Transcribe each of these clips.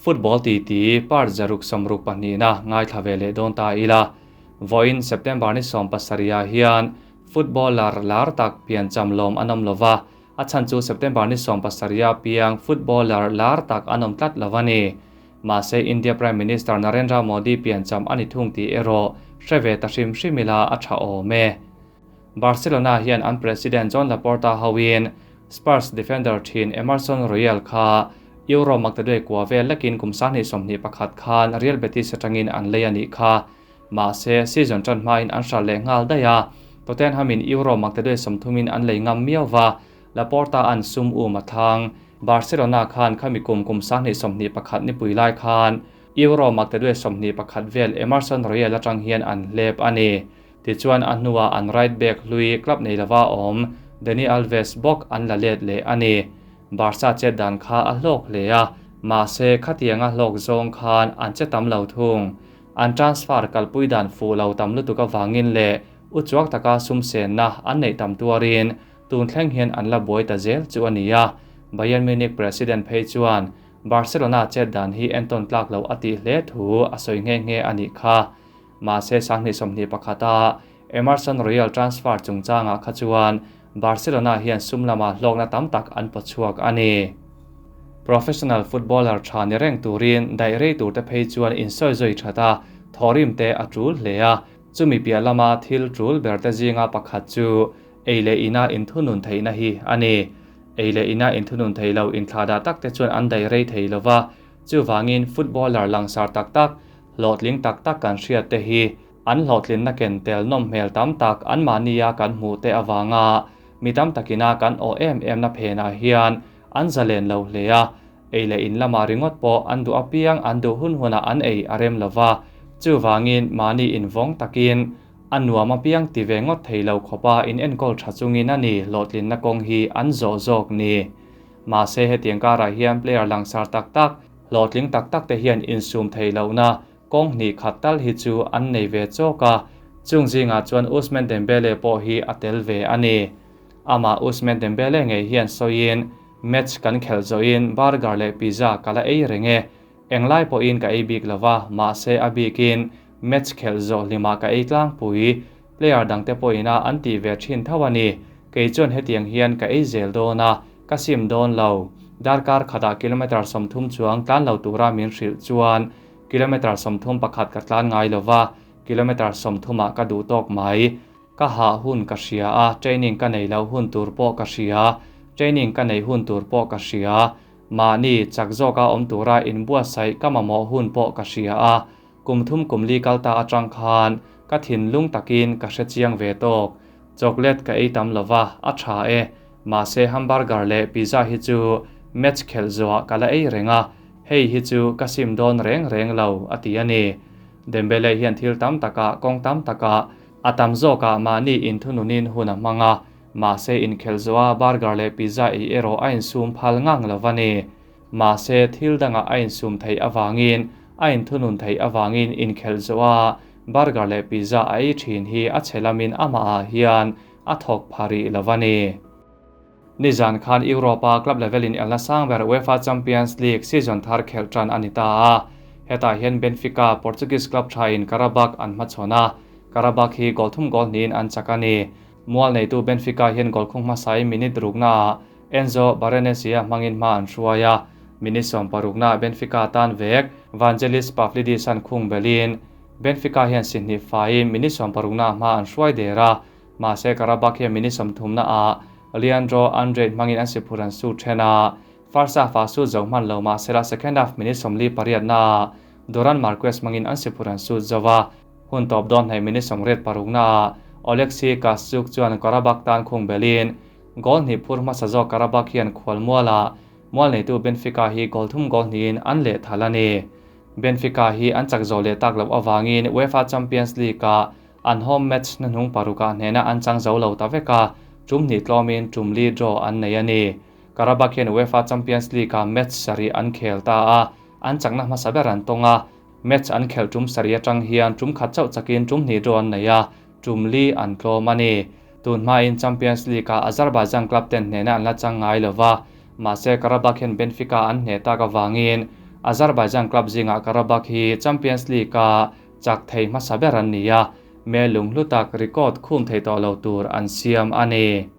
Football titi part 162 na ngaithla ve leh dawn ta ila. Vawiin September ni 17 ah hian footballer lar tak piancham lawm an awm lova, a chhan chu September ni 17 ah piang footballer lar tak an awm tlat lo a ni. Mahse India Prime Minister Narendra Modi piancham a ni thung tih erawh hre ve ta hrim hrim ila a tha awm e. Barcelona hian an president Joan Laporta hoin Spurs defender thin Emerson Royal kha Euro maktaduai kua vel lekin kum 2021 khan Real Betis atangin an lei a nih kha. Mahse season tan hmain an hral leh nghal daih a, Tottenham-in Euro maktaduai 30 in an lei ngam miau va, Laporta an sum um a thlang. Barcelona khan khami kum kum 2021 nipui lai khan Euro maktaduai 21 vel Emerson Royal atang hian an hlep a ni. Tichuan a hnuah an right back hlui club nei lova awm Dani Alves bawk an la let leh a ni. Barca chet dan kha a hlawk hle a, mahse khatianga hlawk zawng khan an che tam lo thung. An transfer kalpui dan fuh lo tam lutuk avangin leh uchuak taka sum senna an neih tam tuarin tun thleng hian an la buai ta zel chu a ni a. Bayern Munich president phei chuan Barcelona chet dan hi entawn tlak lo a tih hle thu a sawi nghe nghe a nih kha. Mahse 2021 a Emerson Royal transfer chungchangah kha chuan Barcelona hian sum lama hlawkna tam tak an pawchhuak a ni. Professional footballer tha ni reng turin daih rei tur te phei chuan insawi zui that a, thawrim te a tul hle a. Chumi piah lama thil tul ber te zinga pakhat chu ei leh ina inthunun theihna hi a ni. Ei leh ina inthunun thei lo inthlahdah tak te chuan an daih rei thei lova, chuvangin footballer langsar tak tak, hlawhtling tak tak kan hriat te hi an hlawhtlinna ken tel nawm hmel tam tak an mahnia kan hmuh te awanga mi tam takina kan aw em em na phenah hian an zalen lo hle a. Ei leh in lama ringawt pawh an duh apiang an duh hun hunah an ei a rem lova, chuvangin mahni invawng takin a nuam apiang ti ve ngawt thei lo khawpa in enkawl tha chungin a ni hlawhtlinna kawng hi an zawh zawk ni. Mahse hetiang karah hian player langsar tak tak, hlawhtling tak tak te hian insum thei lohna kawng hnih khat tal hi chu an nei ve chawk a, chung zingah chuan Ousmane Dembele pawh hi a tel ve a ni. Amah Ousmane Dembele ngei hian sawiin, Match kan khelh zawhin burger leh pizza ka la ei reng e. Englai pawhin ka ei bik lova, mahse a bikin match khelh zawh hlimah ka ei tlangpui. Player dangte pawhina an tih ve thin tho a ni. Kei chuan hetiang hian ka ei zel dawn a, ka sim dawn lo. Darkar khatah kilometre 30 chuang tlan lo tura min hrilh chuan kilometre 31 ka tlan ngai lova, kilometre 30 ah ka duh tawk mai. Ka ha hun ka hria a, training ka nei lo hun tur pawh ka hria, training ka nei hun tur pawh ka hria. Mahni chak zawka awm tura inbuatsaih ka mamawh hun pawh ka hria a, kum thum kum li kal ta atang khan ka thinlung takin ka hre chiang ve tawk. Chocolate ka ei tam lova, a tha e. Mahse hamburger leh pizza hi chu match khelh zawhah ka la ei reng a, hei hi chu ka sim dawn reng reng lo, a ti a ni. Dembele hian thil tam takah kawng tam takah a tam zawkah mahni inthununin hun a hmang a, mahse inkhelh zawha burger leh pizza ei erawh a insum phal ngang lo a ni. Mahse thil dangah a insum theih avangin, a inthunun theih avangin inkhelh zawha burger leh pizza a ei thin hi a chhe lamin amahah hian a thawk pha rih lo a ni. Nizan khan Europa club level in elna sang ber UEFA Champions League season thar khelh tan a ni ta a. Hetah hian Benfica Portuguese club tha in Qarabag an hmachhawn a, Qarabag hi goal thum goal hnihin an chak a ni. Mual neitu Benfica hian goal khung hmasai minute rukna ah Enzo Barrenechea hmangin hma an hruai a, minute 60 na Benfica tan vek Vangelis Pavlidis an khung belin Benfica hian si hnih faiin minute 60 na hma an hruai der a, mahse Qarabag hian minute 30 na ah Leandro Andre hmangin an si phur an su then a, first half ah su zo hman lo mahsela second half minute 48 na ah Duran Marquez hmangin an si phur an su zowa, hun tawp dawn hei minute 86 na ah Oleksiy Kaschuk chuan Qarabag tan khung belin goal hnih phur hmasa zawk Qarabag hian khual muala mual neitu Benfica hi goal thum goal hnihin an leh thal a ni. Benfica hi an chak zo leh tak lo awangin UEFA Champions League ah an home match na hnung paruka hnena an chang zo lo ta vek a, tum hnih tlawmin tum li draw an nei a ni. Qarabag hian UEFA Champions League ah match sarih an khel ta a, an chakna hmasa ber an tawng a, match an khel tum sarih atang hian tum khat chauh chakin tum hnih draw an nei a, tum li an tlawm a ni. Tun hmain Champions League ah Azerbaijan club ten hnena an la chang ngai lova, mahse Qarabag hian Benfica an hne tak awangin Azerbaijan club zingah Qarabag hi Champions League-a chak thei hmasa ber an ni a, me lunghlu tak record khum thei tawh lo tur an siam a ni.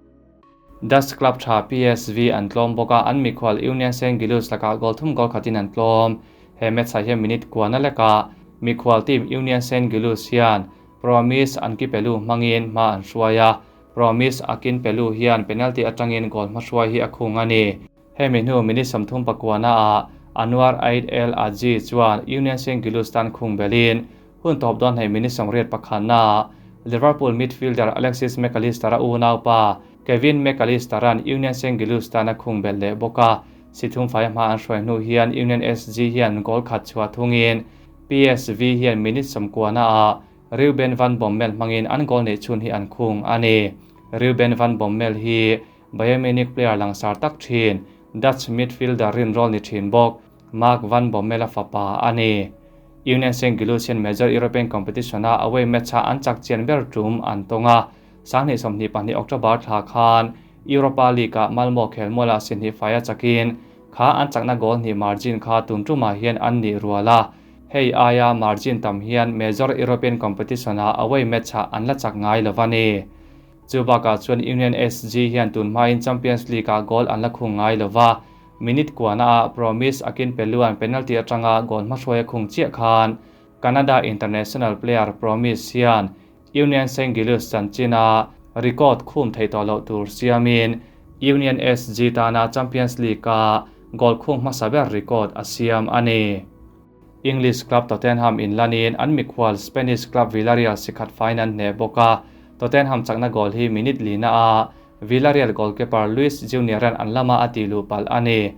Dutch club tha PSV an tlawm bawk a, an mikhual Union Saint-Gilloise lakah goal thum goal khatin an tlawm. He match-ah hian minute kuana lekah mikhual team Union Saint-Gilloise hian Promise Ankipelu hmangin hma an hruai a, Promise Akinpelu hian penalty atangin goal hmahruai hi a khung a ni. Hemi hnu minute 39 ah Anwar Eid El Adji chuan Union Saint-Gilloise tan khung belin hun tawp dawn hei minute 81 ah Liverpool midfielder Alexis Mac Allister a unaupa Kevin Mac Allister an Union Saint-Gilloise tan a khung bel leh bawk a, si thum fai hma an hruai hnu hian Union SG hian goal khat chhuah thungin PSV hian minute 90 ah Ruben van Bommel hmangin an goal nei chhun hi an khung a ni. Ruben van Bommel hi Bayern Munich player langsar tak thin Dutch midfielder rin rol ni thin bawk Mark van Bommel a fapa a ni. Union Saint-Gilloise hian major European competition a away match a an chak chian ber tum an tonga 2022 October thla khan Europa League a Malmo khelmuala sinhi faia chakin kha an chakna goal ni margin kha tun tuma hian an ni ruala hei aia margin tam hian major European competition a away match a an la chak ngai lovani. Chubaka chuan Union SG hian tun hmain Champions League a goal an la khung ngai lova minute kuana a Promise Akin Peluan penalty atanga goal hmahruai a khung chiah khan Canada international player Promise hian Union Saint-Gilloise chanchina record khum thei tawh loh tur siamin Union SG tana Champions League a goal khung hmasa ber record a siam a ni. English club Tottenham in lanin an mikhual Spanish club Villarreal sikhat fainan hne bawka Tottenham chakna goal hi minute lina a Villarreal goalkeeper Luis Junior an an lama a ti lu pal ani.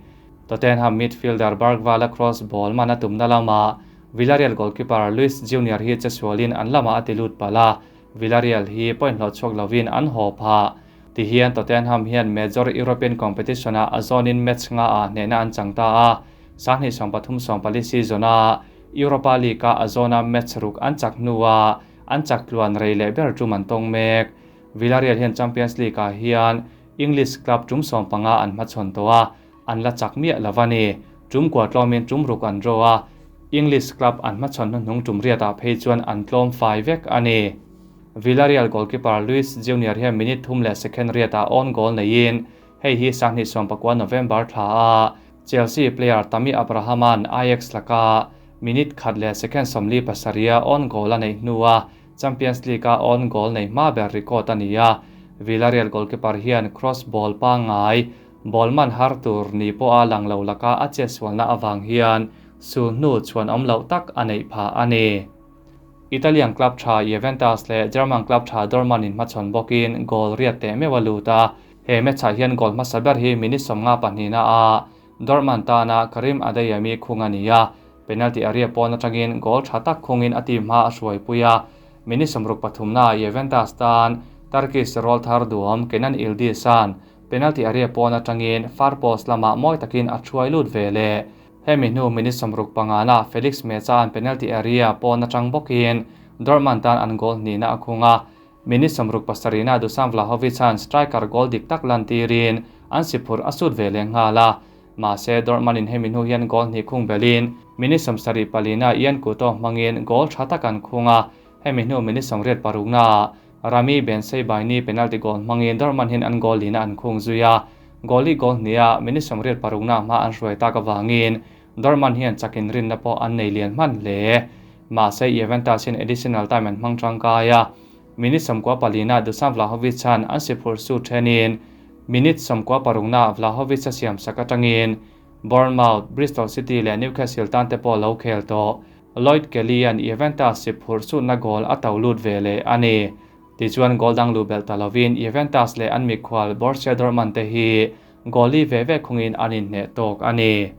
Tottenham midfielder Bergwala cross ball mana tumna lama Villarreal goalkeeper Luis Junior hi chesualin an lama a ti lut pala Villarreal hi point hlo chhuak lovin an ho pha. Ti hian Tottenham hian major European competition a azonin match nga a hnena an changta a 2023 season a Europa League a azona match ruk an chak nuwa an chak tluan reile ber tum an tong mek. Villarreal hian Champions League a hian English club tum 15 an hmachhawn tawh a an la chak miah lovani tum kwa tlomin tum ruk an draw a English club an hmachhawn hnuhnung tum riatah phei chuan an tlawm fai vek ani. Villarreal goalkeeper Luis Junior hian minute thum leh second riatah own goal neiin hei hi 2019 November thla a Chelsea player Tammy Abrahaman Ajax laka minute khat leh second 47 own goal a nei hnuwa Champions League a own goal nei hma ber record ani a. Villarreal goalkeeper hian cross ball pa ngai ball man har tur ni po a lang lo laka a che sualna awang hian sul hnu chuan awm lo tak a nei pha ani. Italian club tha Juventus le German club tha Dortmund in hmachhawn bawkin goal riat te mewa luta he match ah hian goal hmasa ber hi minute 52 na a Dortmund tana Karim Adeyemi khung ani a penalty area pawn atangin goal tha tak khungin a team hma a hruai puia minute 63 na Juventus tan Turkish roll thar duam Kenan Yildiz-an penalty area pawn atangin far post lama mawi takin a thuai lut vele hemi hnu minute 65 na Felix Meza an penalty area pawn atang bawkin Dortmund tan an goal ni na a khunga minute 67 na Dusan Vlahovic an striker goal dik tak lan tirin an siphur a sut vele ngala ma se Dortmund in hemi hnu hian goal ni khung belin minute 74 na Ian Couto hmangin goal tha tak an khunga hemi hnu minute 86 na Rami Bensebaini penalty goal hmangin Dortmund hin an goal lina an khung zuia goali goal nia minute 86 na ma an hruai tak awangin Dortmund hian chakin rin na pawh an nei lian hman hle ma se Juventus in additional time an hmang tangkaia minute 94 na Dusan Vlahovic an an siphur su thenin minute 96 na Vlahovic a siam sak atangin Bournemouth, Bristol City le Newcastle tan te pawh lo khel tawh Lloyd Kelly an Juventus siphur su na goal a to lut vele ani. Ti chuan goal dang lu bel talovin Juventus le an mikhual Borussia Dortmund te hi goali ve ve khungin anin hne tok ani.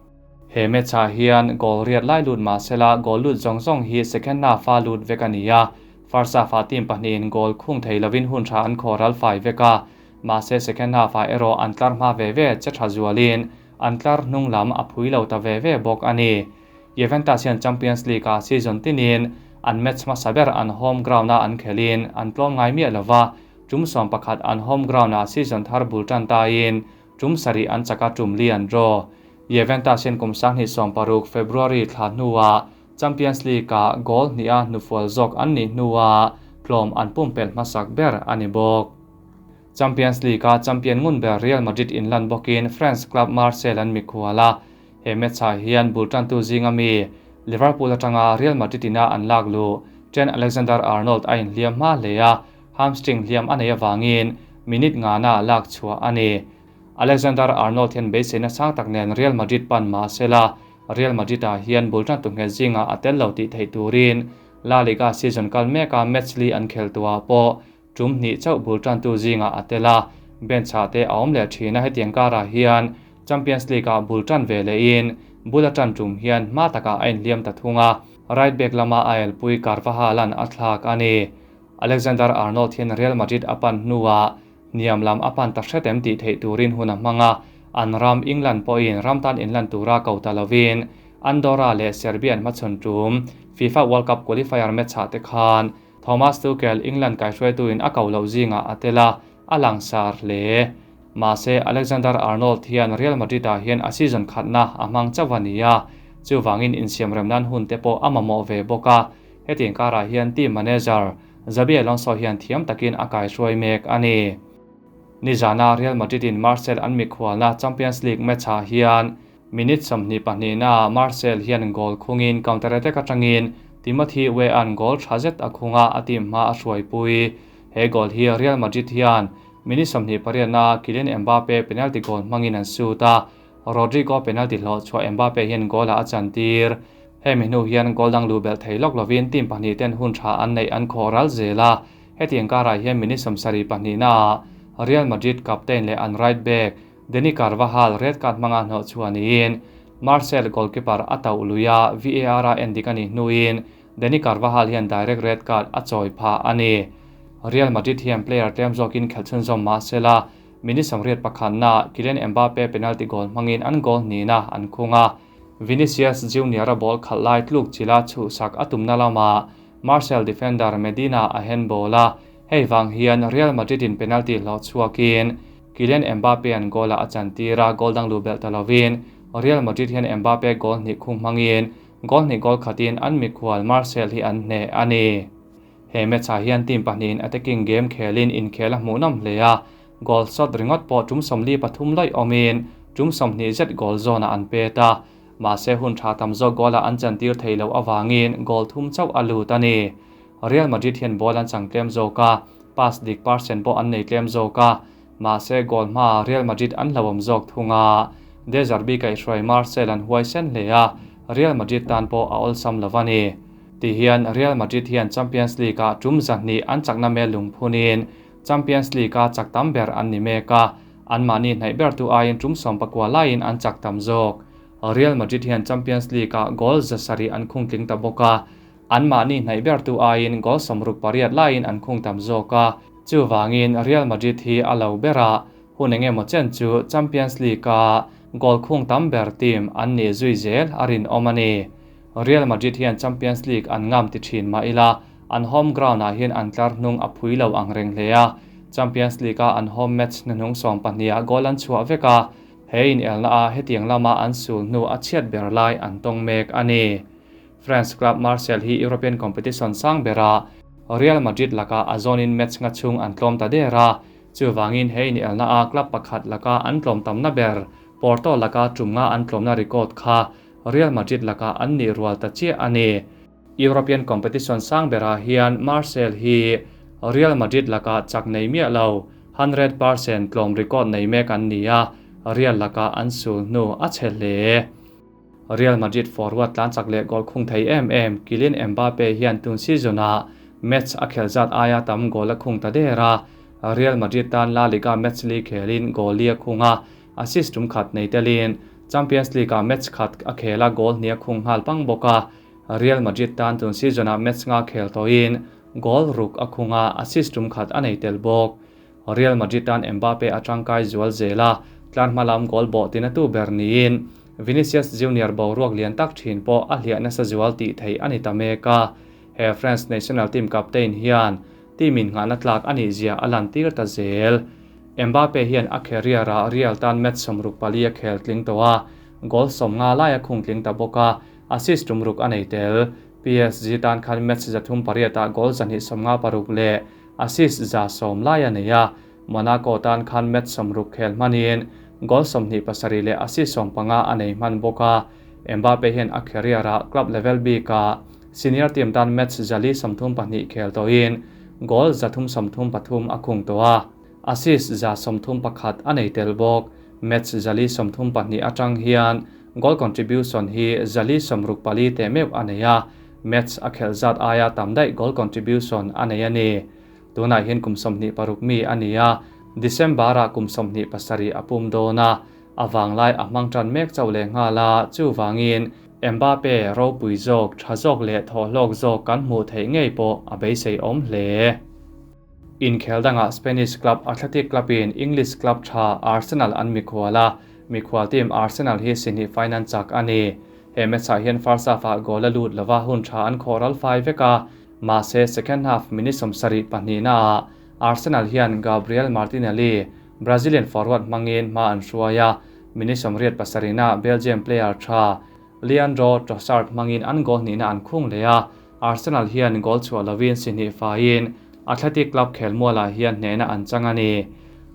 He match ah hian goal riat lai lut ma sela goal lut zong zong hi second half a lut vek ania. First half a team pahnih goal khung thei lovin hun tha an khoral fai veka ma se second half a ero an tlar hma ve ve che tha zualin an tlar hnung lam a phui lo ta ve ve bawk ani. Juventus hian Champions League a season tinin an match hmasa ber an home ground a an khelin an tlawm ngai miah lova tum 11 an home ground a season thar bul tan ta in tum sari an chaka tum li an draw. Juventus hian kum 2016 February thla hnuah Champions League-ah goal hniha hnufual zawk an nih hnuah tlawm an pumpelh hmasak ber a ni bawk. Champions League-a champion ngun ber Real Madrid inlan bawkin France club Marseille an mikhual a, he match-ah hian bul tantu zinga mi Liverpool atanga Real Madrid ina an lak luh Trent Alexander-Arnold a inhliam hma hle a, hamstring hliam a neih avangin minute ngana lak chhuah a ni. Alexander-Arnold hian beiseina sang tak nen Real Madrid pan mah sela, Real Madrid-ah hian bul tantu nghet zingah a tel lo tih theih turin La Liga season kal meka match li an khel tuah pawh tum hnih chauh bul tantu zingah a tel a, bench-ah te a awm leh thin a. Hetiang karah hian Champions League-ah bul tan ve lehin bul a tan tum hian hma takah a inhliam ta thung a, right back lama a elpui Carvajal-a'n a thlak a ni. Alexander-Arnold hian Real Madrid a pan hnuah hniam lam a pan ta hret em tih theih turin hun a hmang a, an ram England pawhin ram tan inlan tura ko ta lovin Andorra leh Serbia an hmachhawn tum FIFA World Cup qualifier match-ah te khan Thomas Tuchel England kaihruaituin a ko loh zingah a tel a, a langsar hle. Mahse, Alexander-Arnold hian Real Madrid-ah hian a season khatna a hmang chauh a ni a, chuvangin insiamrem nan hun te pawh a mamawh ve bawk a. Hetiang karah hian team manager Xabi Alonso hian thiam takin a kaihruai mek a ni. Nizana Real Madrid-in Marseille an mikhualna Champions League match-ah hian minute 22 naah Marseille hian goal khungin counter attack atangin Timothy Weah-a'n goal tha zet a khung a, a team hma a hruaipui. He goal hi Real Madrid hian minute 28 naah Kylian Mbappe penalty goal hmangin an shoot a, Rodrygo penalty hlawh chhuah Mbappe hian goal-ah a chantir. Hemi hnu hian goal dang luh belh thei lawk lovin team pahnih ten hun tha an neih an khawh ral zel a. Hetiang karah hian minute 72 naah Real Madrid captain leh an right back Dani Carvajal red card hmanga hnawh chhuah niin Marseille goalkeeper a tauh lui a, VAR a endik a nih hnuin Dani Carvajal hian direct red card a chawi phah a ni. Real Madrid hian player tlem zawkin khelh chhunzawm mah sela minute 81 naah Kylian Mbappe penalty goal hmangin an goal hnihna an khung a, Vinicius Junior-a ball khalh lai tluk chila chhuhsak a tumna lamah Marseille defender Medina a handball a, hei vang hian Real Madrid-in penalty hlawh chhuakin Kylian Mbappe-a'n goal-ah a chantir a, goal dang luh belh ta lovin Real Madrid hian Mbappe goal hnih khung hmangin goal hnih goal khatin an mikhual Marseille hi an hneh a ni. He match-ah hian team pahnihin attacking game khelin inkhel a hmuhnawm hle a, goal shot ringawt pawh tum 43 lawih awmin tum 20 zet goal zawnah an pet a, mahse hun tha tam zawk goal-ah an chantir thei loh avangin goal thum chauh a lut a ni. Real Madrid hian ball an chang tlem zawk a, pass dik percent pawh an nei tlem zawk a, mahse goal hmaah Real Madrid an hlauhawm zawk thung a. De Zerbi kaihhruai Marseille an huaisen hle a, Real Madrid tan pawh a awlsam lo a ni. Tihian Real Madrid hian Champions League-ah tum zahnih an chakna mel lungphunin Champions League-a chak tam ber an ni mek a, anmahni hnaih bertu aiin tum 19 laiin an chak tam zawk. Real Madrid hian Champions League-ah goal 700 an khung tling ta bawk a, anmahni hnaih bertu aiin goal 68 laiin an khung tam zawk a, chuvangin Real Madrid hi a lo ber a, hun eng emaw chen chu Champions League-a goal khung tam ber team an nih zui zel a rinawm a ni. Real Madrid hian Champions League an ngam ti thin mah ila, an home ground-ah hian an tlar hnung a phui lo ang reng hle a, Champions League-a an home match hnuhnung 12-ah goal an chhuah vek a, he inelna a hetiang lama an sul hnu a chhiat ber lai an tawng mek a ni. France club Marseille hi European competition sang bera Real Madrid laka a zawnin match nga chhung an tlawm ta der a, chuvangin he inelna a club pakhat laka an tlawm tamna ber Porto laka tum nga an tlawmna record kha Real Madrid laka an nih rual ta chiah a ni. European competition sang berah hian Marseille hi Real Madrid laka chak nei miah lo, 100% tlawm record nei mek an ni a, Real laka an sul hnu a chhe hle. Real Madrid forward tlan chak leh goal khung thei em em Kylian Mbappe hian tun season-ah match a khel zat aia tam goal a khung ta der a, Real Madrid tan La Liga match li khelin goal li a khung a, assist tum khat nei telin Champions League-ah match khat a khel a, goal hnih a khung nghal pang bawk a. Real Madrid tan tun season-ah match nga khel tawhin goal ruk a khung a, assist tum khat a nei tel bawk. Real Madrid tan Mbappe a tangkai zual zel a, tlan hma lam goal bawh tina tu ber niin Vinicius Junior boruak lian tak thin pawh a hliah nasa zual tih theih a ni ta mek a. He France national team captain hian team in nghahna tlak a nih zia a lan tir ta zel. Mbappe hian a career-ah Real tan match 64 a khel tling tawh a, goal 50 lai a khung tling ta bawk a, assist tum ruk a nei tel. PSG tan khan match 308 ah goal 256 leh assist 110 lai a nei a. Monaco tan khan match 60 khel hmanin goal 27 leh assist 15 a nei hman bawk a. Mbappe hian a career ah club level bik ah senior team tan match 432 khel tawhin goal 333 a khung tawh a, assist 131 a nei tel bawk. Match 432 atang hian goal contribution hi 464 te meuh a nei a, match a khel zat aia tam daih goal contribution a nei a ni. Tunah hian kum 26 mi a ni a, December ah kum 27 a pum dawn a, a vanglai a hmang tan mek chauh leh nghal a, chuwangin Mbappe ropui zawk tha zawk leh thawhlawk zawk kan hmuh theih ngei pawh a beisei awm hle. Inkhel dangah Spanish club Athletic Club in English club tha Arsenal an mikhual a, mikhual team Arsenal hi sihnih finance chak a ni. He match ah hian first half ah goal a lut lova hun tha an khawral fai vek a, mahse second half minute 72 na ah Arsenal hian Gabriel Martinelli, Brazilian forward hmangin hma an hruai a, minute 87 na Belgium player tha Leandro Trossard hmangin an goal hnihna an khung leh a. Arsenal hian goal chhuah lovin sihnih faiin Athletic Club khelmualah hian hnehna an chang a ni.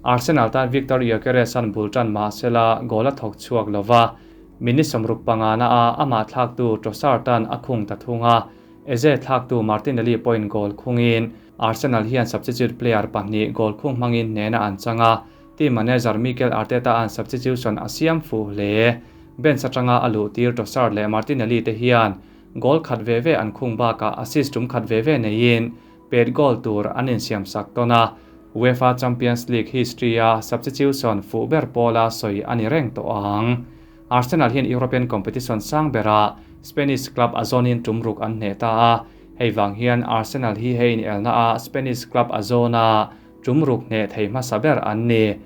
Arsenal tan Victor Gyökeres an bul tan mahsela goal a thawk chhuak lova, minute 65 na a amah thlaktu Trossard tan a khung ta thung a. Eze thlaktu Martinelli point goal khungin Arsenal hian substitute player pahnih goal khung hmangin hnehna an chang a. Team manager Mikel Arteta an substitution a siam fu hle. Bench atanga a luh tir Trossard leh Martinelli te hian goal khat ve ve an khung bakah assist tum khat ve ve neiin pet goal tur an insiam sak tawn a. UEFA Champions League history a substitution fu ber pawla sawi ani reng tawh ang. Arsenal hian European competition sang bera Spanish club a zawnin tum ruk an hne ta a. Hei wang hian Arsenal hi hein elna a Spanish club a zawna tum ruk hne thei hmasa ber an ni.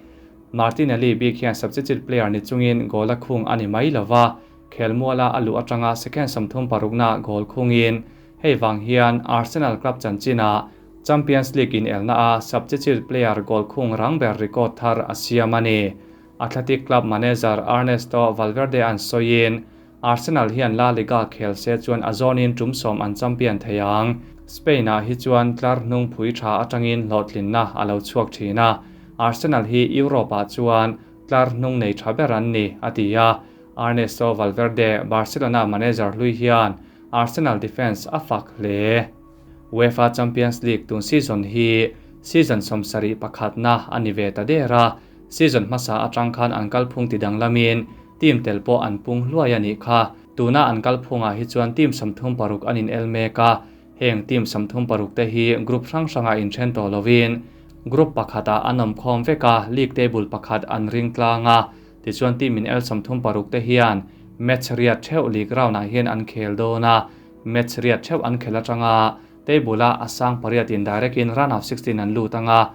Martinelli bik hian substitute player ni chungin goal a khung ani mai lova, khelmuala a lu atanga second 36 na goal khungin hei wang hian Arsenal club chanchina Champions League in elna a substitute player goal khung rang ber record thar a siam ani. Athletic Club manager Ernesto Valverde an soin Arsenal hian La Liga khel se chuan a zawnin tum sawm an champion theiang. Spain ah hi chuan tlar hnung phui tha atangin hlawhtlinna a lo chhuak thin a. Arsenal hi Europe ah chuan tlar hnung nei tha ber an ni a ti a. Ernesto Valverde, Barcelona manager hlui hian Arsenal defense a fak hle. UEFA Champions League tun season hi season 71 na ani ve ta dera. Season hmasa atang khan an kalphung ti dang lamin team tel pawh an pung hluai ani kha. Tuna an kalphunga hi chuan team 36 anin el meka. Heng team 36 te hi group hrang hranga in then to lovin group pakhata anom khom veka league table pakhat an ring tlanga. Ti chuan team in el 36 te hian match riat theuh league round ah hian an khel dona. Match riat theuh an khel atanga table a asang pariat in direct in round of 16 an lutanga.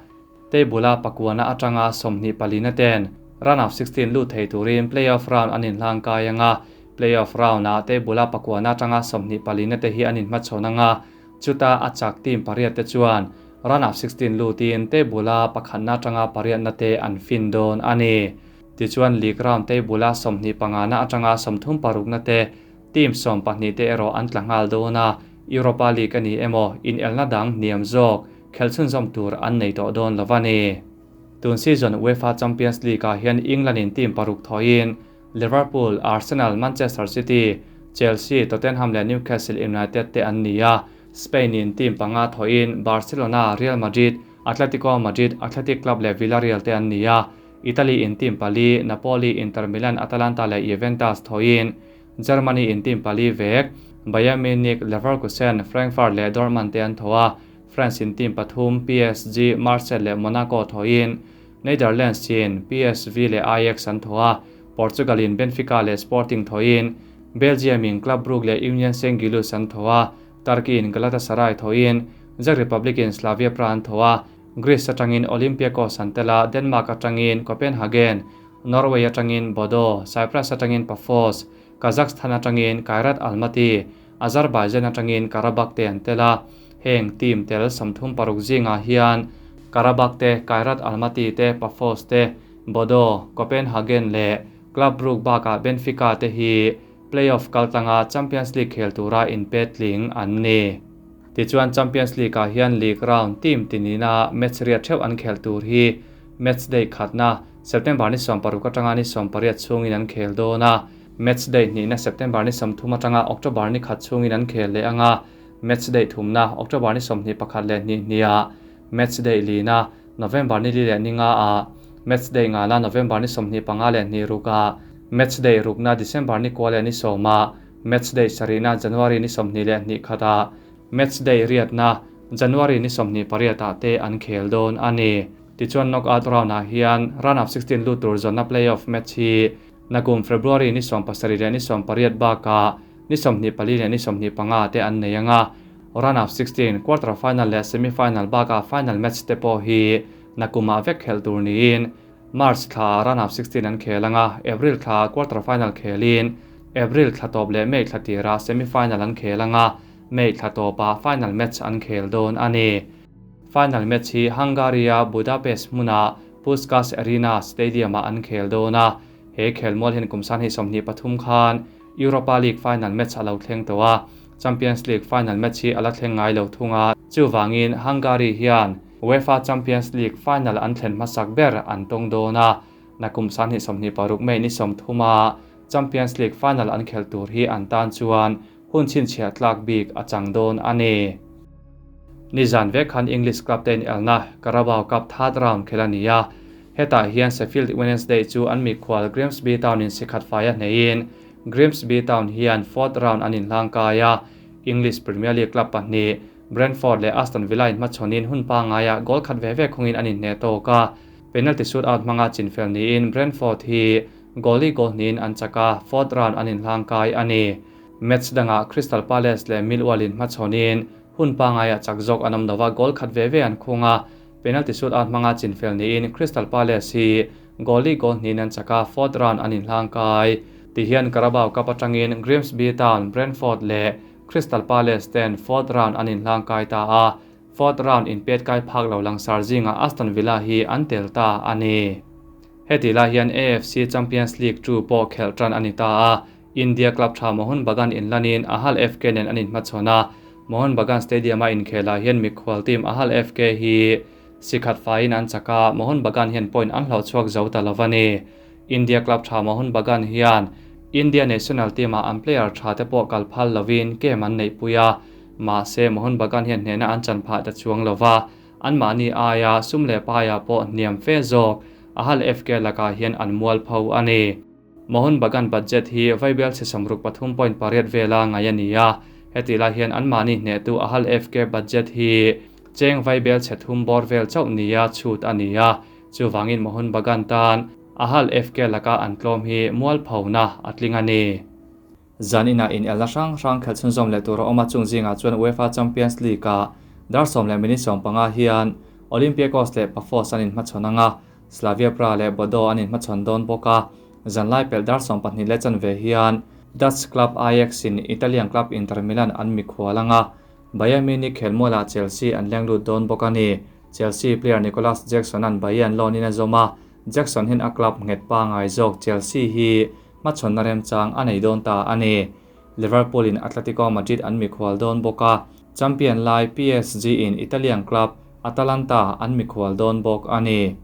Table a pakwana atanga 24 ten round of 16 lu thei turin playoff round anin hlang kaianga. Playoff round a table a pakwana atanga 24 te hi anin hmachhawnanga. Chuta a chak team pariat te chuan round of 16 lu tin table a pakhatna atanga pariat na te an fin dawn ani. Ti chuan league round table a 25 na atanga 36 na te team 12 te ero an tla ngal dawna. Europa League ani emo in elna dang niam zawk khelchun zawm tur an nei tawh dawn lovani. Tun season UEFA Champions League ah hian England in team paruk thoin Liverpool, Arsenal, Manchester City, Chelsea, Tottenham leh Newcastle United te an ni a. Spain in team panga thoin Barcelona, Real Madrid, Atletico Madrid, Athletic Club leh Villarreal te an ni a. Italy in team pali Napoli, Inter Milan, Atalanta leh Juventus thoin Germany in team pali vek Bayern Munich, Leverkusen, Frankfurt leh Dortmund te an thoa. France in team pathum PSG, Marseille leh Monaco thoin Netherlands in PSV leh Ajax an thoa. Portugal in Benfica leh Sporting thoin Belgium in Club Brugge leh Union Saint-Gilloise an thoa. Turkey in Galatasaray thoin Czech Republic in Slavia Praha an thoa. Greece atangin Olympiakos an tela, Denmark atangin Copenhagen, Norway atangin Bodo, Cyprus atangin Paphos, Kazakhstan atangin Kairat Almaty, Azerbaijan atangin Karabakh te an tela. Heng team tel 36 zinga hian Karabakh te, Kairat Almaty te, Paphos te, Bodo, Copenhagen le Club Brugge bakah Benfica te hi play-off kaltlanga Champions League khel tura inpetling an ni. Tichuan Champions League-ah hian league round team tinina match riat theuh an khelh tur hi match day khatna September ni 16 atanga ni 18 chhungin an khel dawn a, match day hnihna September ni 30 atanga October ni khat chhungin an khel leh anga, match day thumna October ni 21 leh hnih hniah, match day lina November ni li leh ni nga ah, match day ngana November ni 25 leh hnih rukah, match day rukna December ni kua leh ni sawmah, match day sarihna January ni 21 leh khatah, match day riatna January ni 28 ah te an khel dawn a ni. Tichuan knockout round ah hian round of 16 lut tur zawnna playoff match hi nakum February ni 17 leh ni 18 bakah ni 24 leh ni 25 te an nei anga, round of 16 quarter final leh semi final bakah final match te pawh hi nakuma vek khel tur niin March thla round of 16 an khel anga, April thla quarter final khelin April thla tawp leh May thla tira semi final an khel anga, May thla tawpa final match an khel dawn a ni. Final match hi Hungary a Budapest hmuna Puskas Arena Stadium-ah an khel dawn a, he khelmual hian kum san hi 23 khan Europa League final match a lo thleng tawh a, Champions League final match hi a la thleng ngai lo thung a, chuvangin Hungary hian UEFA Champions League final an thlen hmasak ber an tawng dawn a, nakum san hi 26 May ni 30 a Champions League final an khel tur hi an tan chuan hun chhinchhiah tlak bik a chang dawn a ni. Nizan vek khan English club te in elna Carabao Cup third round khel a ni a, hetah hian Sheffield Wednesday chu an mikhual Grimsby Town in sikhat fai a hneiin Grimsby Town hian fourth round an inhlangkai a, English Premier League club pahnih Brentford leh Aston Villa in hmachhawnin hun pangaia goal khat ve ve khungin an inhne tawk a, penalty shootout hmanga chinfel niin Brentford hi goal-i goal hnihin an chak a, fourth round an inhlangkai a ni. Match dangah Crystal Palace leh Millwall in hmachhawnin hun pangaia chak zawk an awm lova, goal khat ve ve an khung a, penalty shootout hmanga chinfel niin Crystal Palace hi goal-i goal hnihin an chak a, fourth round an inhlangkai. Tihian Carabao Cup atangin Grimsby Town, Brentford leh Crystal Palace ten fourth round an inhlangkai ta a, fourth round inpet kai phak lo langsar zinga Aston Villa hi an tel ta a ni. Heti lai hian AFC Champions League 2 pawh khelh tan a ni ta a, India club tha Mohun Bagan inlanin Ahal FK nen an inhmachhawn a, Mohun Bagan Stadium a inkhelah hian mikhual team Ahal FK hi sikhat faiin an chak a, Mohun Bagan hian point an hlauh chhuak zo ta lo a ni. India club tha Mohun Bagan hian India national team ah an player tha te pawh kal phal lovin game an neih pui a, mahse Mohun Bagan hian hnehna an chan phah ta chuang lova, an mahni aia sum leh paia pawh hniam fe zawk Ahal FK lakah hian an mual pho a ni. Mohun Bagan budget hi vaibel chhe 63.8 vela ngai a ni a, heti lai hian an mahni hnehtu Ahal FK budget hi cheng vaibel chhe thum bawr vel chauh nia chhut a ni a, chuvangin Mohun Bagan tan Ahal FK laka an tlawm hi mual phona a tling a ni. Zanina in elna hrang hrang khelh chhunzawm leh tur a awm a, chung zingah chuan UEFA Champions League ah dar 10 leh minute 15 hian Olympiacos leh Pafos an inhmachhawn anga, Slavia Praha leh Bodo an inhmachhawn dawn bawk a, zanlai pelh dar 12 leh chanve hian Dutch club Ajax in Italian club Inter Milan an mikhual anga, Bayern Munich khelmualah Chelsea an leng lut dawn bawk a ni. Chelsea player Nicolas Jackson an Bayern loan in a zawm a, Jackson hian a club nghet pangai zawk Chelsea hi hmachhawnna remchang a nei dawn ta a ni. Liverpool in Atletico Madrid an mikhual dawn bawk a, champion lai PSG in Italian club Atalanta an mikhual dawn bawk a ni.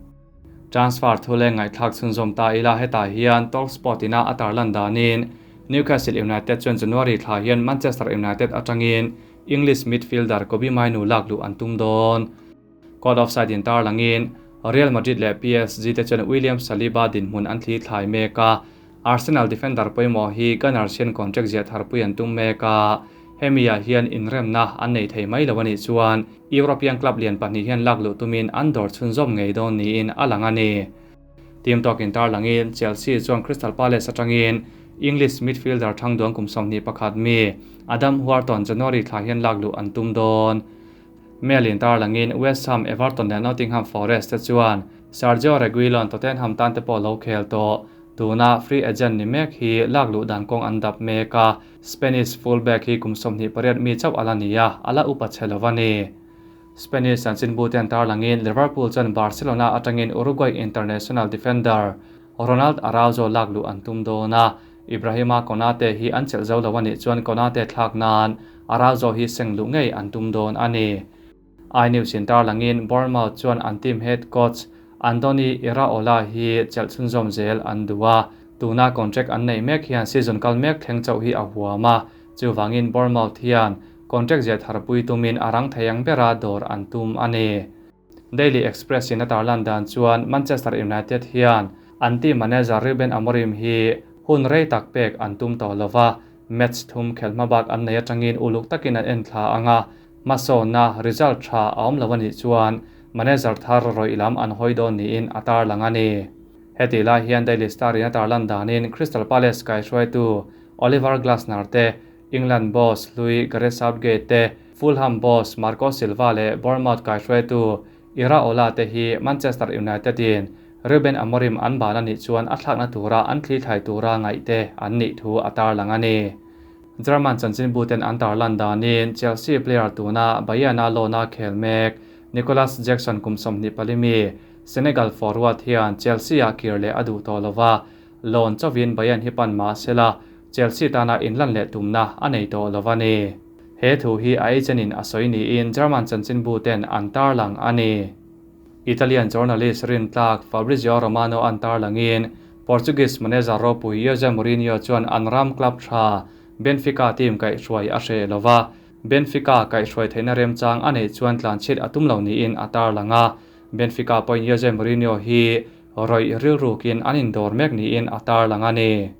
Transfer thu leh ngaihthlak chhunzawm ta ila hetah hian Talksport ina a tarlan danin Newcastle United chuan January thla hian Manchester United atangin English midfielder Kobbie Mainoo lak luh an tum dawn. Caught offside in tarlangin Real Madrid leh PSG te chuan William Saliba dinhmun an thli thlai mek a, Arsenal defender pawimawh hi Gunners hian contract ziah tharpui an tum mek a, hemi-ah hian inremna an nei thei mai lo a nih chuan European club lian pahnih hian lak luh tumin an dawr chhunzawm ngei dawn niin a lang a ni. Team talk-in tarlangin Chelsea chuan Crystal Palace atangin English midfielder thangduang kum 21 mi Adam Wharton January thla hian lak luh an tum dawn. Mail-in tarlangin West Ham, Everton leh Nottingham Forest te chuan Sergio Reguilon Tottenham tan te pawh lo khel tawh. Tuna free agent ni mek hi lak luh dan kawng an dap mek a, Spanish fullback hi kum 28 mi chauh ala ni a, ala upa chhe lo a ni. Spanish chanchinbu ten tarlangin Liverpool chuan Barcelona atangin Uruguay international defender Ronald Araujo lak luh an tum dawn a, Ibrahima Konate hi an chelh zo lo a nih chuan Konate thlak nan Araujo hi seng luh ngei an tum dawn a ni. iNews in tarlangin Bournemouth chuan an team head coach Andoni Iraola hi chelh chhunzawm zel an duh a, tuna contract an neih mek hian season kal mek thleng chauh hi a huam a, chuvangin Bournemouth hian contract ziah tharpui tumin a rang thei ang bera dawr an tum a ni. Daily Express in a tarlan dan chuan Manchester United hian an team manager Ruben Amorim hi hun rei tak pek an tum tawh lova, match thum khelh hmabak an nei atangin uluk takin an enthla ang a, Hmasawnna result tha a awm lo a nih chuan manager thar rawih lam an hawi dawn niin a tarlang a ni. Hetih lai hian Daily Star in a tarlan danin Crystal Palace kaihruaitu Oliver Glasner te, England boss hlui Gareth Southgate te, Fulham boss Marco Silva leh Bournemouth kaihruaitu Iraola te hi Manchester United in Ruben Amorim an ban a nih chuan a thlakna tura an thlithlai tura ngaihte an nih thu a tarlang a ni. German chanchinbuten an tarlan danin Chelsea player tuna Bayern-a loan-a khel mek Nicolas Jackson kum 24 mi Senegal forward hian Chelsea-ah kir leh a duh tawh lova, loan chauhin Bayern hi pan mah sela Chelsea tana inlan leh tumna a nei tawh lo a ni. He thu hi a agent-in a sawi niin German chanchinbuten an tarlang a ni. Italian journalist rintlak Fabrizio Romano an tarlangin Portuguese manager ropui Jose Mourinho chuan an ram club tha Benfica team kaihhruai a hreh lo va, Benfica kaihhruai theihna remchang a neih chuan tlanchhiat a tum lo niin a tarlang a. Benfica pawhin Jose Mourinho hi rawih rilrukin an indawr mek niin a tarlang a ni.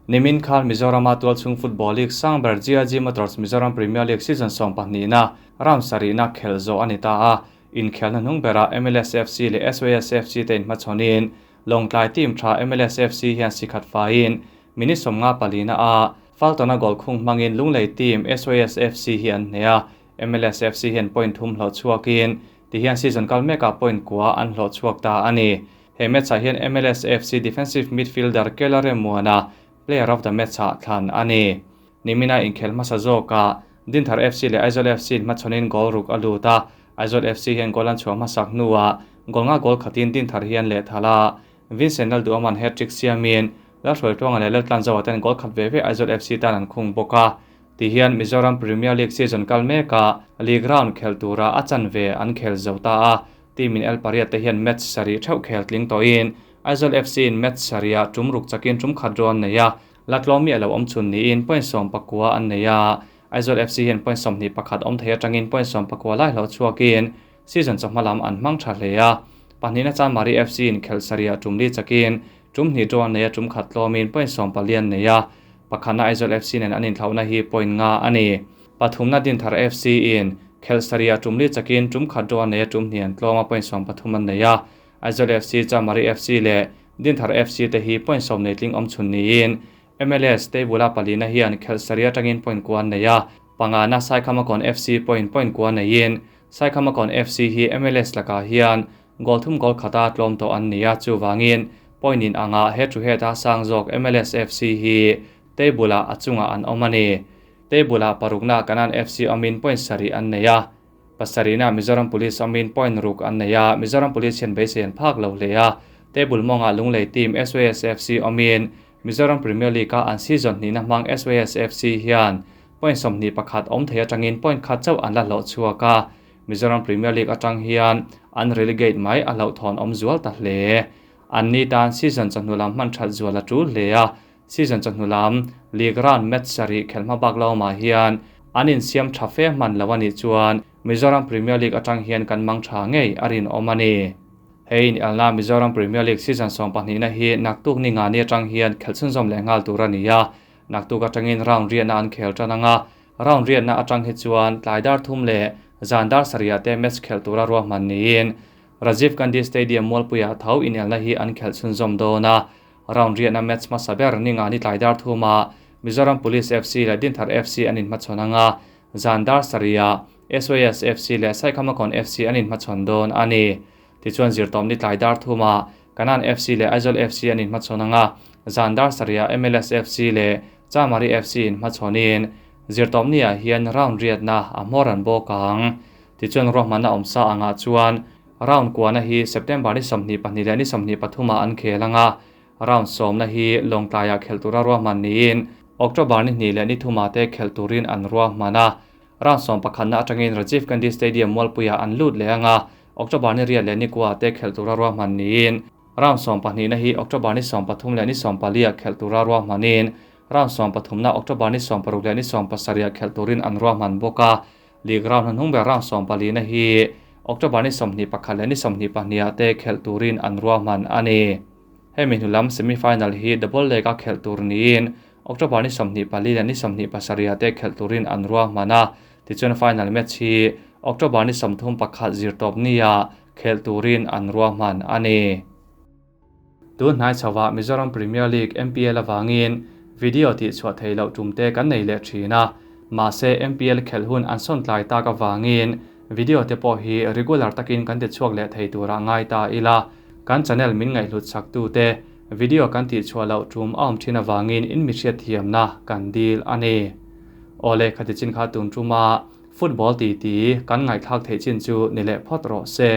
Nimin khan Mizorama tualchhung football league sang ber GIG Motors Mizoram Premier League season 12na round sarihna khelh zawh a ni ta a. Inkhelhna hnung berah MLS FC leh SOS FC te inhmachhawnin Lawngtlai team tha MLS FC hian sikhat faiin minute 54 na a Faltona goal khung hmangin Lunglei team SOS FC hi an hneh a. MLS FC hian point thum hlawh chhuakin tihian season kal mekah point kua an hlawh chhuak ta a ni. He match ah hian MLS FC defensive midfielder Kela Remuana player of the match ah thlan a ni. Nimina inkhelh hmasa zawkah Dinthar FC leh Aizawl FC in hmachhawnin goal ruk a lut a, Aizawl FC hian goal an chhuah hmasak hnuah goal nga goal khatin Dinthar hian lehthal a, Vincent Lalduaman hat-trick siamin Lalhruaitluanga leh Laltlanzawa ten goal khat ve ve Aizawl FC tan an khung bawk a. Tihian Mizoram Premier League season kal mekah league round khelh tura a chanve an khel zo ta a, team in El pariat te hian match sarih theuh khel tling tawhin Aizawl FC in match sarihah tum ruk chakin tum khat rawn nei a, la tlawm miah lo awm chhun niin point 19 an nei a. Aizawl FC hian point 21 awm thei atangin point 19 lai hlawh chhuakin season chawhma lam an hmang tha hle a. Pahnihna Chanmari FC in khelh sarihah tum li chakin tum hnih rawn nei a, tum khat tlawmin point 14 an nei a. Pakhatna Aizawl FC nen an inthlauhna hi point nga a ni. Pathumna Dinthar FC in khelh sarihah tum li chakin tum khat rawn nei a, tum hnih an tlawm a, point 13 an nei a. Aizawl FC, Chanmari FC leh Dinthar FC te hi point 10 nei tling awm chhun niin MLS table-a palina hian khelh sarih atangin point kua an nei a. Pangana Saikhamakon FC point point kua neiin Saikhamakon FC hi MLS lakah hian goal thum goal khata tlawm tawh an ni a, chuvangin point in anga head to head a sang zawk MLS FC hi table-ah a chungah an awm a ni. Table-ah parukna Kanan FC awmin point sarih an nei a. Pasarihna Mizoram Police awmin point ruk an nei a, Mizoram Police hian beisei an phak lo hle a. Table mawngah Lunglei team SOS FC awmin Mizoram Premier League-a an season hnihna hmang SOS FC hian point 21 awm thei atangin point khat chauh an la hlawh chhuak a. Mizoram Premier League atang hian an relegate mai a hlauhthawn awm zual ta hle. An ni tan season chawhnu lam hman that zual a tul hle a. Season chawhnu lam league round match sarih khelh hma bak lawmah hian an insiam tha fe hman lo a nih chuan Mizoram Premier League atang hian kan mang tha ngei a rinawm a ni. Hei in alna Mizoram Premier League season 12 na hi naktuk ni nga ni atang hian khelh chhunzawm leh nghal tur a ni a. Naktuk atangin round riahna an khel tan anga, round riahna atang hi chuan tlaidar thum leh zandar sarihah te match khelh tura ruahman niin Rajiv Gandhi Stadium Mualpuiah tho inelna hi an khelh chhunzawm dawn a. Round riahna match hmasa ber ni nga ni tlaidar thuma Mizoram Police FC leh Dinthar FC an inhmachhawn anga, zandar sarihah SOS FC leh Saikhamakon FC an inhmachhawn dawn a ni. Tichuan zirtawm ni tlaidar thuma Kanan FC leh Aizawl FC an inhmachhawn anga, zandar sarihah MLS FC leh Chamari FC inhmachhawnin zirtawm niah hian round riatna a hmawr an bawk ang. Tichuan ruahmanna awmsa angah chuan Round kuana hi September ni 22 leh ni 23 ah an khel anga, round sawmna hi Lawngtlaiah khelh tura ruahman niin October ni hnih leh ni thumah te khelh turin an ruahman a. Round sawm pakhatna atangin Rajiv Gandhi Stadium Mualpuiah an lut leh anga, October ni riat leh ni kuaah te khelh tura ruahman niin round sawm pahnihna hi October ni 13 leh ni 14 ah khelh tura ruahmanin round sawm pathumna October ni 16 leh ni 17 ah khelh turin an ruahman bawk a. League round hnuhnung ber round 14na hi October ni 21 leh ni 22 ah te khelh turin an ruahman a ni. Hemi hnulam semi-final hi double leg a khelh tur niin October ni 24 leh ni 27 ah te khelh turin an ruahman a. Tichuan final match hi October ni 31 zirtawp nia khelh turin an ruahman a ni. Tun hnai chhoah Mizoram Premier League, MPL, avangin video tihchhuah theih loh tum te kan nei leh thin a, mahse MPL khelh hun an sawn tlai tak avangin video te pawh hi regular takin kan tichhuak leh thei turah ngai ta ila, kan channel min ngaihhlut chak tute video kan tihchhuah loh tum a awm thin avangin in mi hriatthiamna kan dil a ni. Awle khati chin kha tun tuma football titi kan ngaihthlak theih chin chu ni leh phawt rawh se.